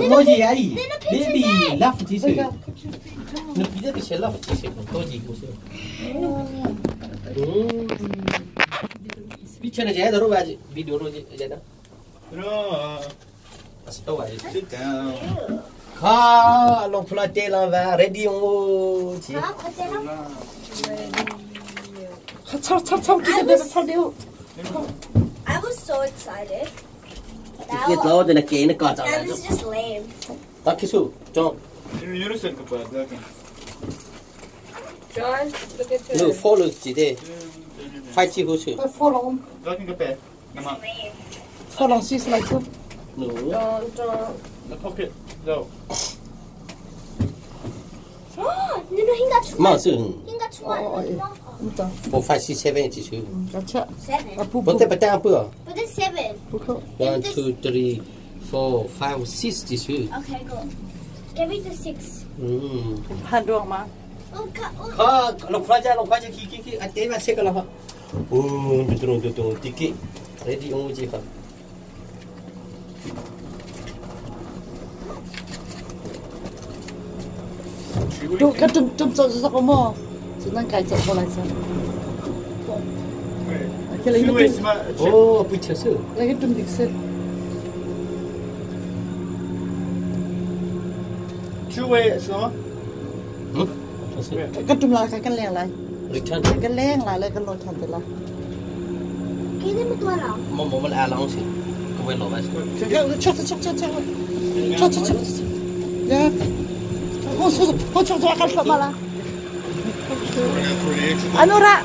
多几而已，你比拉夫几岁？你比这个小拉夫几岁？多几岁？嗯，比前的这都吧，比多多这的。 Sit down. 卡，弄出来电了吧？ready 哦，去。 I was so excited. 你老的那给那搞 That was just lame. 打开手，装。 John, look at 那 her. follow 几的，发几乎是。 Follow. Follow 6 like so. No. Don't, don't. The pocket. No. 嘛是，我发6 7几手。 Seven. 不得不得不。 But it's seven. One two three four five six 几手。 Okay, go. Give me the six. 嗯。 判断吗？ Oh, oh. 好，六块钱，六块钱，去去去，啊，对嘛，这个了哈。哦，咚咚咚咚，滴滴，来滴用几个？ 都个中中做是个么？只能改走过来噻。哦，不吃手。那个中的是。 Two way 什么？ 嗯。 个中来，个靓来。 Return。 个靓来，那个落场的啦。给那么多了。我我们来两手，各位老板。这个吃吃吃吃吃吃吃吃吃，呀！我说我吃吃干什么了？阿努拉。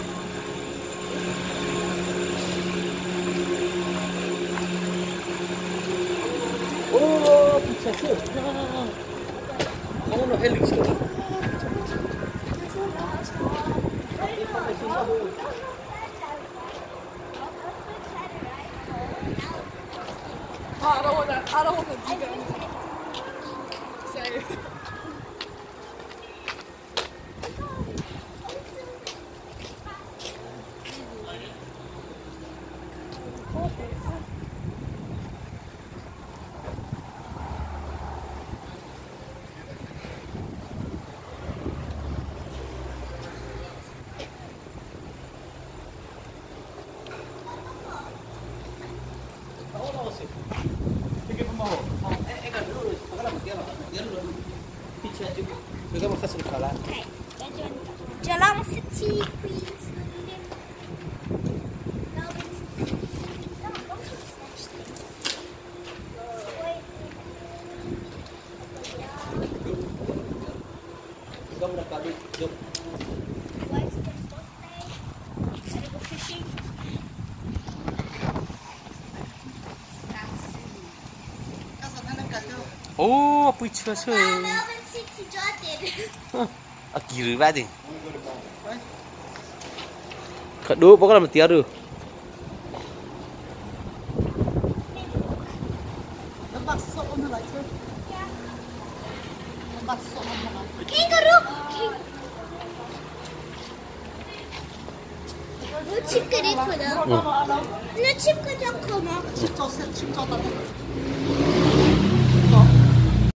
哦，不吃手。我们还绿色。 I don't want to. I don't want to do that. Say. Okay. Geelong City, Queensland, Melbourne City. Gotta go fishing. 哦，不吃手。 Melbourne City Jordan. 啊，几日吧的？可多，不过那么点儿。 Kangaroo. Nu chip 个你可能，那 chip 个叫可吗？ 吃早食，吃早的。